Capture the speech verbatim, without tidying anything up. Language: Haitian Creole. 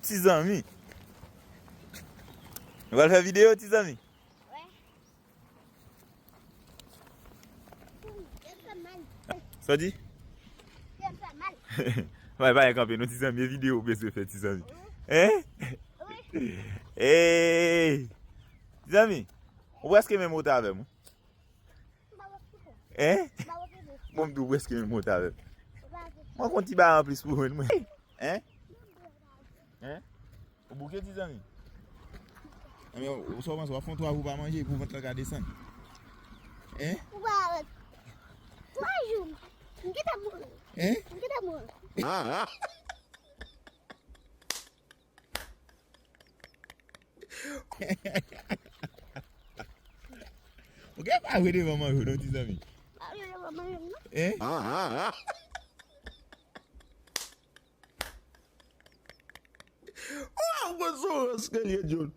Ti zanmi. Nou pral fè videyo, ti zanmi. Wè. Yo fè mal. Sa w di? Yo fè mal. Bay, bay, kanpe, non, ti zanmi, e videyo w bezwen fè, ti zanmi. Hein? Wi. Hey! Ti zanmi, ou prèske menm wotè avè m, wi. Hein? Bon, m tou prèske menm wotè avè m. Mwen konn ti bagay anplis pou jwenn mwen. Hein? Hein? Ou bouke, ti zanmi? Ebyen, ou sa w panse, w ap fè yon twa jou w pa manje, pou vant lan ka desann? Hein? Ou pa wè. Twa jou. M gentan mouri. Hein? M gentan mouri. Ou gen pa vre devan manje w non, ti zanmi? Pa vre devan manje m non. Hein? Ou ap gwo sou rans ke l ye, John.